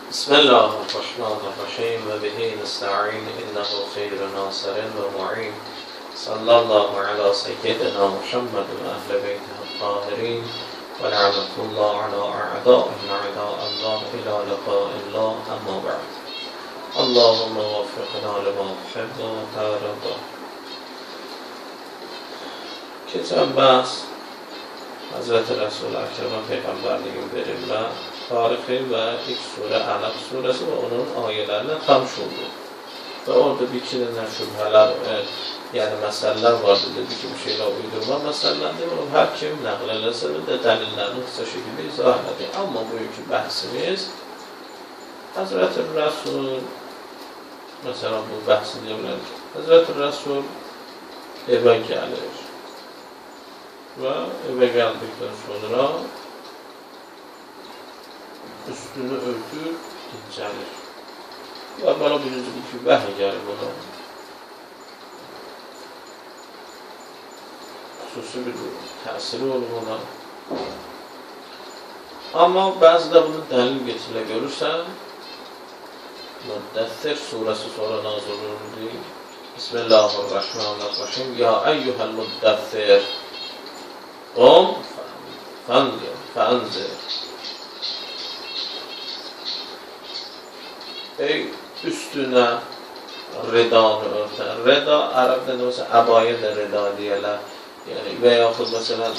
Bismillahirrahmanirrahim və bihi nesta'in innehu xeyru nasirin və mu'in. Sallallahu ala seyyidina Muhammed və əhl-i beytihi tahirin və la'netullah ala a'daihim a'da'allah ila liqa'illah amma ba'd. Allahümme vaffiqna lima tuhibbu və tərda. Keçən bəhs Həzrəti Rəsul-i Əkrəmə peyğəmbərliyin verilmə tarixi və ilk surə Ələq surəsi və onun ayələrlə tanış oldu. Və orada bir iki dənə şübhələr, yəni məsələlər vardı. Dedi ki, bu şeylər uydurma məsələlərdir. O, hər kim nəql eləsə də dəlillərini qısa şəkildə izah elədi. Amma bugünkü bəhsimiz Həzrəti Rəsul, məsələn, bu bəhsi deyə bilərik. Həzrəti Rəsul evə gəlir və evə gəldikdən sonra üstünü örtür, dincəlir. Və bana birinci bu ki, vəhiy gəlir buna. Xüsusi bir təsiri olur ona. Amma bəzi də bunu dəlil getirilə görürsən, Müddəssir surəsi sonra nazil olurdu. Bismillahirrahmanirrahim. Ya eyyuhəl müddəssir. Qum fənzir. Ey üstünə redanı örtən. Reda, ərəbdə də məsələn, əbayə də reda deyərlər. Yəni, və yaxud məsələn,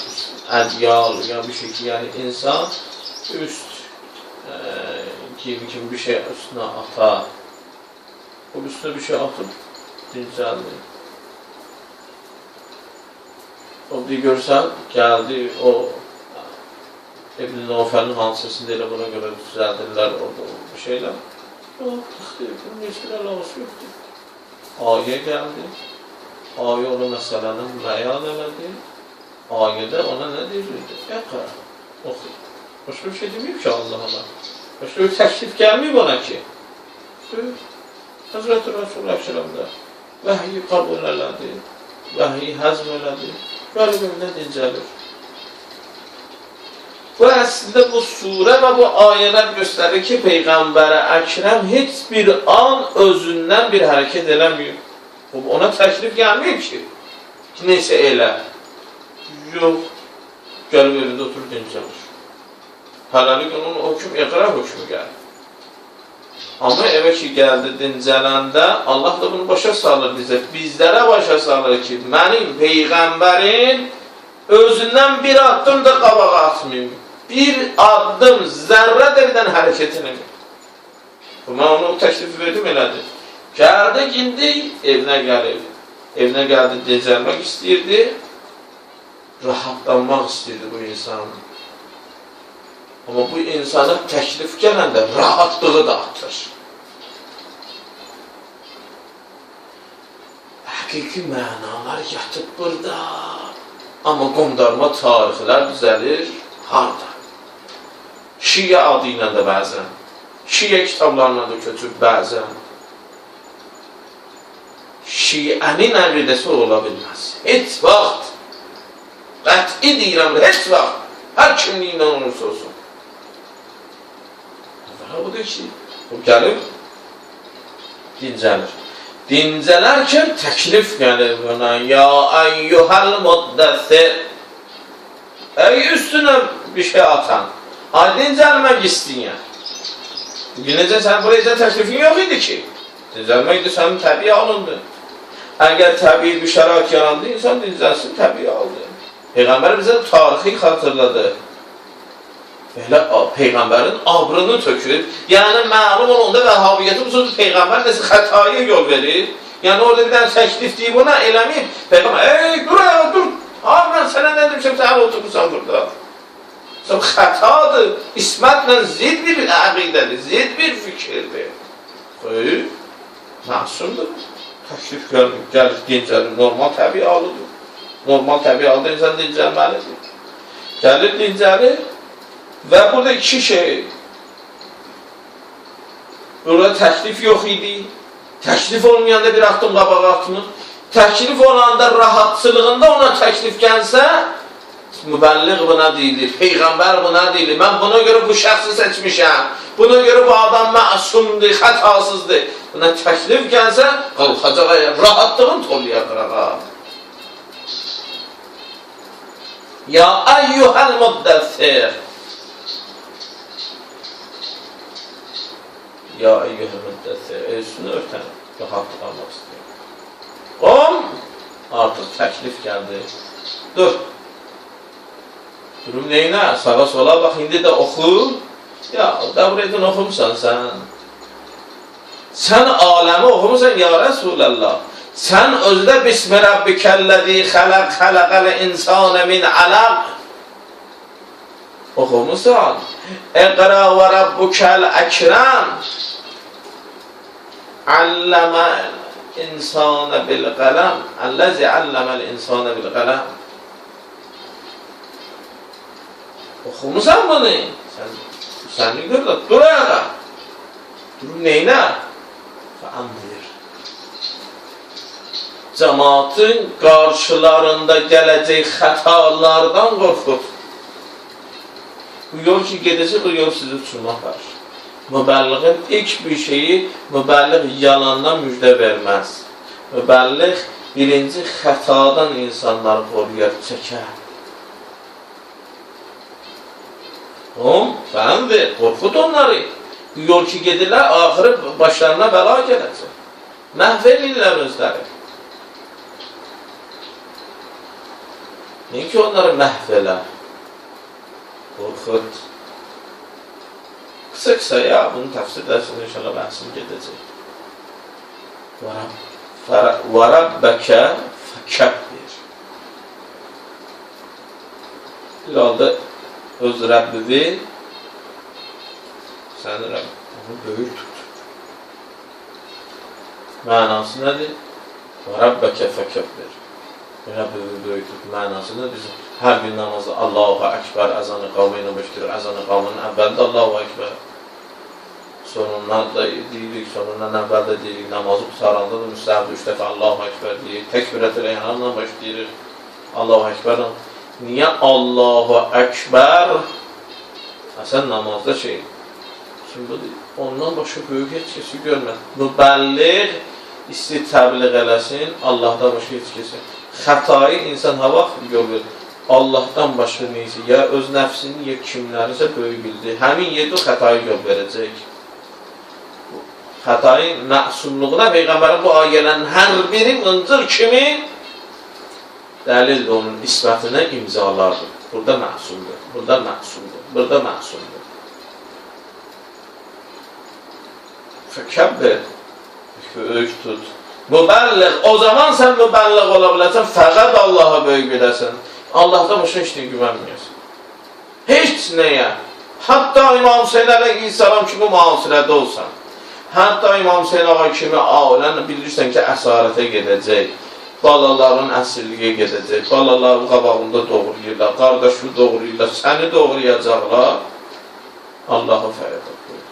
ədyal, yəni bir şey ki, yəni insan üst kimi kimi bir şey üstünə atar. O üstünə bir şey atıb dincəldi. O bir görsən, gəldi o İbn-i Nofəlin hadisəsində elə buna görə düzəldirlər orada bir şeylər. Yox, bunun heç bir əlaqəsi yoxdur. Ayə gəldi, ayə onu məsələni bəyan elədi, ayədə ona nə deyirdi? Iqra, oxu. Başqa bir şey deməyib ki, Allah ona. Başqa bir təklif gəlməyib ona ki. Həzrəti Rəsul-i Əkrəmdə vəhyi qəbul elədi, vəhyi həzm elədi, gəlib evində dincəlir. Bu, əslində bu surə və bu ayələr göstərir ki, Peyğəmbər-i Əkrəm heç bir an özündən bir hərəkət eləməyib. Ona təklif gəlməyib ki, neysə elə. Yox, gəlib evində oturur, dincəlir. Hələlik onun hökm, iqra hökmü gəlir. Amma evə ki, gəldi dincələndə, Allah da bunu başa salır bizə, bizlərə başa salır ki, mənim Peyğəmbərin özündən bir addım da qabağa atmayayım. Bir addım, zərrə də bir dənə hərəkət eləməyim. Mən onu o təklifi verdim, elədi. Gəldi, indi evinə gəlib. Evinə gəldi, dincəlmək istəyirdi, rahatlanmaq istəyirdi bu insan. Amma bu insana təklif gələndə rahatlığı da atır. Həqiqi mənalar yatıb burada. Amma qondarma tarixlər düzəlir harada? Şiə adı ilə də bəzən, Şiə kitablarına da köçüb bəzən. Şiənin əqidəsi ola bilməz. Heç vaxt, qəti deyirəm, heç vaxt, hər kimliklə olursa olsun. Əvvəla budur ki, o gəlib, dincəlir. Dincələrkən təklif gəlir buna. Ya əyyuhəl müddəssir. Ey üstünə bir şey atan. Ay dincəlmək istəyən. Necə sən buraya necə təklifin yox idi ki? Dincəlmək də sənin təbii alındı. Əgər təbii bir şərait yarandı, insan dincəlsin, təbii aldı. Peyğəmbər bizə tarixi xatırladı. Belə Peyğəmbərin abrını tökür. Yəni, məlum olanda vəhabiyyəti bu sözü Peyğəmbər nəsə xətaya yol verir. Yəni, orada bir dənə təklif deyib ona, eləməyib. Peyğəmbər, ey, dur, ayağa, dur. Ha, mən sənə nə demişəm, sən hələ oturmursan burada. Sən xətadır, ismətlə zid bir əqidədir, zid bir fikirdir. Xeyr, məsumdur. Təklif gəlmir, gəlir, dincəlir, normal təbii alıdır. Normal təbii alıdır, insan dincəlməlidir. Gəlir, dincəlir. Və burada iki şey, burada təklif yox idi, təklif olmayanda bir addım qabağa atmır, təklif olanda rahatçılığında ona təklif gəlsə, Mübəlliğ buna deyilir, Peyğəmbər buna deyilir. Mən buna görə bu şəxsi seçmişəm. Buna görə bu adam məsumdur, xətasızdır. Buna təklif gəlsə, qalxacaq, rahatlığın tolluya qırağa. Ya əyyuhəl müddəssir. Ya əyyuhəl müddəssir. Üstünü örtən, rahatlıq almaq istəyir. Qom, artıq təklif gəldi. Dur. Durum neyinə? Sağa sola bax, indi də oxu. Ya, Dəvredin oxumusan sən. Sən aləmi oxumusan, ya Rəsulallah. Sən özdə Bismi Rabbikəlləzi xələq, xələqəl insanə min ələq oxumusan. İqra və Rabbukəl əkrəm Alləməl insanə bil qələm Əlləzi alləməl insanə bil qələm. Oxumusan bunu? Səni gör də, dur ayağa. Dur neyinə? Fəəndir. Cəmaatın qarşılarında gələcək xətalardan qorxud. Bu yol ki gedəcək, bu yol sizi uçurma aparır. Mübəlliğin ilk bir şeyi, mübəlliğ yalandan müjdə verməz. Mübəlliğ birinci xətadan insanları qoruyar, çəkər. Fəndir, qorxud onları. Bu yol ki gedirlər, axırı başlarına bəla gələcək. Məhv eləyirlər özləri. Niyə ki onları məhv elə? Qorxud. Qısa-qısa ya, bunu təfsir dərsində inşallah bəhsim gedəcək. Və Rabbəkə fəkəbbir. Bir halda öz Rəbbivi səni Rəbb, onu böyük tut. Mənası nədir? Və Rabbəkə fəkəbbir. Rəbbivi böyük tut. Mənası nədir? Biz hər bir namazda Allahu Əkbər əzanı qavmı ilə başlayır. Əzanı qavmının əvvəldə Allahu Əkbər. Sonundan da deyirik, sonundan əvvəldə deyirik, namazı qutaranda da müstəhəbdə 3 dəfə Allahu Əkbər deyirik. Təkbirətül ehramla başlayırıq. Allahu Əkbərlə. Niyə Allahu Əkbər? Sən namazda şey, şimdi ondan başqa böyük heç kəsi görməz. Mübəlliğ isti təbliğ eləsin, Allahdan başqa heç kəsi. Xətayı insan ha vaxt görür, Allahdan başqa neysə, ya öz nəfsini, ya kimlərisə böyük bildi. Həmin yerdə o xətayı yol verəcək. Xətayı məsumluğuna Peyğəmbərin bu ayələrin hər biri mıncır kimi dəlildir, onun ismətinə imzalardır. Burada məsumdur, burada məsumdur, burada məsumdur. Fəkəbbir, böyük tut. Mübəlliğ, o zaman sən mübəlliğ ola bilərsən, fəqət Allaha böyük biləsən. Allahdan başqa heç nəyə güvənməyəsən. Heç nəyə. Hətta İmam Hüseyin əleyhissalam kimi müasirədə olsan, hətta İmam Hüseyin ağa kimi ailən bilirsən ki, əsarətə gedəcək, balaların əsirliyə gedəcək, balaların qabağında doğrayırlar, qardaşı doğrayırlar, səni doğrayacaqlar. Allahı fəryad qoyur.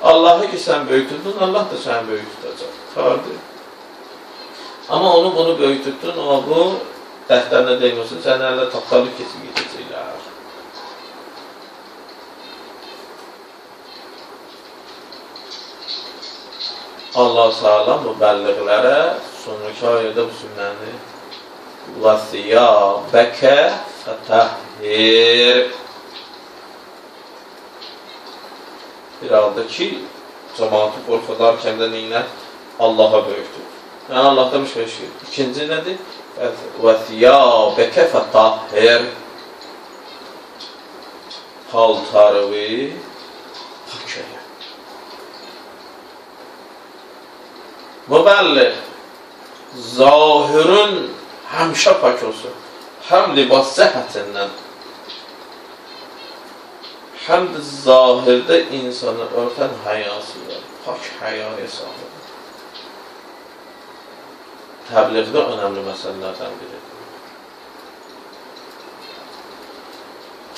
Allahı ki sən böyük tutdun, Allah da səni böyük tutacaq. Tardır. Amma onu bunu böyük tutdun, amma bu dəftərinə dəyməsin, sənin əlində tapdalıb keçib gedəcəklər. Allah Teala mübəlliğlərə sonraki ayədə bu cümləni və thiyabəkə fətəhhir. Bir halda ki, cəmaatı qorxudarkən də neynə? Allaha böyükdür. Yəni Allahdan bir şey. İkinci nədir? Və thiyabəkə fətəhhir. Paltarını pak elə. Mübəlliğ, zahirün həmişə pak olsun. Həm libas cəhətindən, həm də zahirdə insanı örtən həyası var. Pak həyaya sahib. Təbliğdə önəmli məsələlərdən biridir.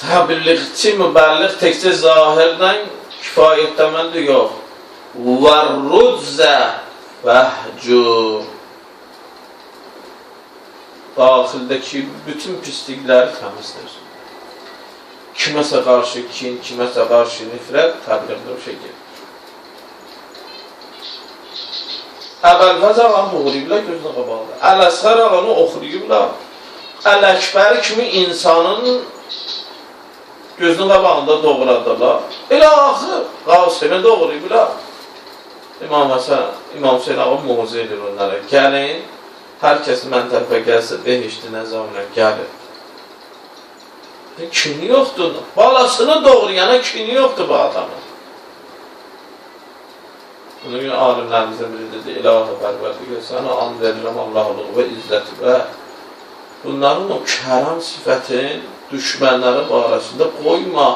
Təbliğçi, mübəlliğ təkcə zahirdən kifayətlənməlidir, yox. Və-rüczə vəhcur. daxildəki bütün pislikləri təmizləyir. Kiməsə qarşı kin, kiməsə qarşı nifrət təbliğdə o şey gedir. Əbəlfəz ağanı doğrayıblar gözünə qabağında. Əl-Əsğər ağanı oxuyublar. Əl-Əkbəri kimi insanın gözünün qabağında doğradılar. Elə axır Qasimi doğrayıblar. İmam Həsən, İmam Hüseyin ağa moğuzə edir onlara. Gəlin, hər kəs mən tərəfə gəlsə, behişti nəzamla gəlir. Kini yoxdur. Balasını doğrayana kini yoxdur bu adamın. Buna görə alimlərimizdən biri dedi, İlahi Pərverdigar, sənə and verirəm Allahlığı və izzəti və bunların o kərəm sifətin düşmənləri barəsində qoyma,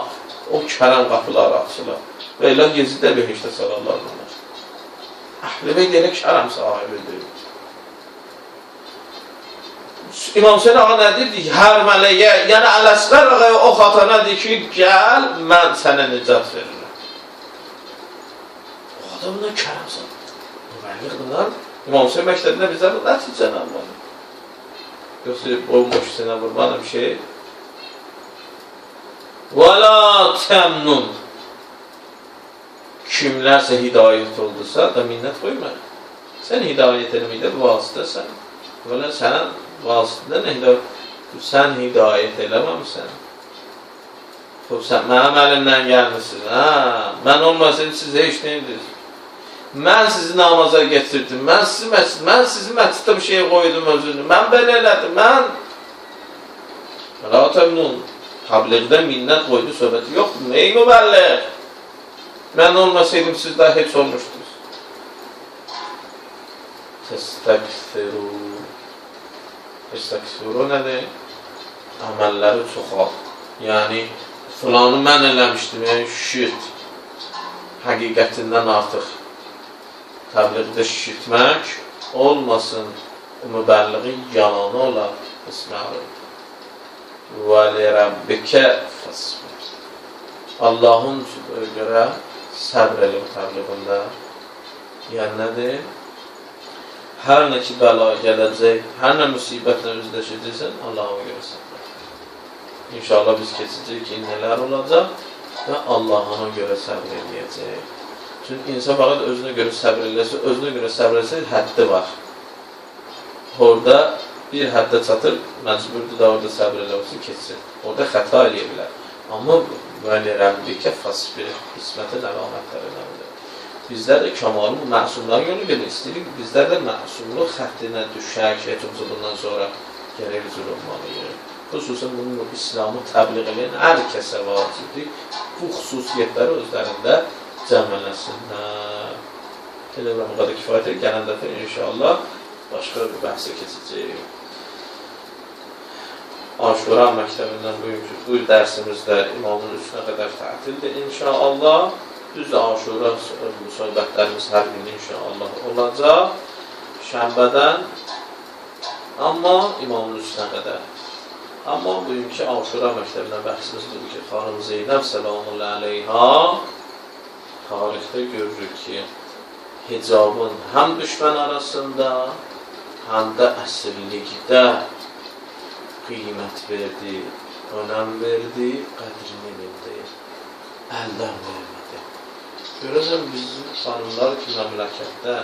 o kərəm qapıları açılır. Və elə Yezidə behişdə salarlar bunlar. Əhl-i Beyt elə kərəm sahibidir. İmam Hüseyin ağa nə deyirdi? Hər mələyə, yəni Əl-Əsqər ağaya o xatana deyir ki, gəl, mən sənə nicat verirəm. O adam bundan kərəm sahibidir. Mübəlliq bunlar. İmam Hüseyin məktəbində bizə bu nəticələn var. Yoxsa boyunboş sənə vurmanım şey. Və la təmnun. Kimlərsə hidayət oldusa da minnət qoyma. Sən hidayət eləməkdə vasitəsən. Belə sən vasitədən hidayət, sən hidayət eləməmsən. Xoş, sən mənim əlimdən gəlmişsiniz. Hə, mən olmasaydım siz heç nə edirsiniz. Mən sizi namaza getirdim. Mən sizi məsciddə bir şey qoydum özünü. Mən belə elədim. Mən La təmnun. Təbliğdə minnət qoydu söhbəti yoxdur. Ey mübəlliğ! Mən olmasaydım siz daha heç olmuşdunuz. Təstəksiru. Təstəksiru nədir? Əməlləri çoxalt. Yəni, filanı mən eləmişdim, yəni şişirt. Həqiqətindən artıq təbliğdə şişirtmək olmasın. Mübəlliğin yalanı olar. İsmail. Və li rabbikə fəsbir. Allahın görə səbr elə təbliğində. Yəni nədir? Hər nə ki bəla gələcək, hər nə müsibətlə üzləşəcəksən, Allah'a görə səbr elə. İnşallah biz keçəcəyik ki, nələr olacaq və Allah'a görə səbr eləyəcək. Çünki insan faqat özünə görə səbr eləsə, özünə görə səbr eləsə həddi var. Orada bir həddə çatır, məcburdur da orada səbr eləməsi keçsin. Orada xəta eləyə bilər. Amma vəli rəbbikə fəsbir, qismətin əlamətləri önəmlidir. Bizlər də kamalın məsumların yolu gedir. İstəyirik ki, bizlər də məsumluq xəttinə düşək, heç olmasa bundan sonra gərək üzr olmalıyıq. Xüsusən bunun İslamı təbliğ edən hər kəsə vacibdir. Bu xüsusiyyətləri özlərində cəm eləsinlər. Elə bu qədər kifayət edir. Gələn dəfə inşallah başqa bir bəhsə keçəcəyik. Aşura məktəbindən bugünkü bu dərsimizdə imamın üstünə qədər tətildir inşallah. Düz Aşura söhbətlərimiz hər gün inşallah olacaq. Şənbədən, amma imamın üstünə qədər. Amma bugünkü Aşura məktəbindən bəhsimiz budur ki, xanım Zeynəb səlamullahi əleyha tarixdə görürük ki, hicabın həm düşmən arasında, həm də əsirlikdə qiymət verdi, önəm verdi, qədrini bildi, əldən vermədi. Görəsən, bizim xanımlar ki, məmləkətdə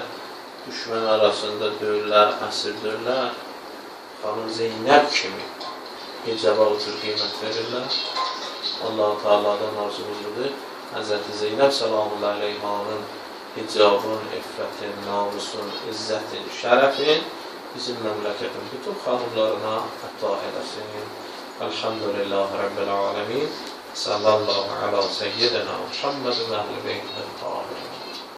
düşmən arasında döyürlər, əsir döyürlər, xanım Zeynəb kimi hicaba o cür qiymət verirlər. Allah-u Teala'dan arzumuz budur. Həzrəti Zeynəb səlamullahi əleyhanın hicabın, iffətin, namusun, izzətin, şərəfin bizim məmləkətin bütün xanımlarına əta eləsin. Elhamdülillahi Rabbil aləmin. Sallallahu ala seyyidina Muhammed və əhl-i beytihi tahirin.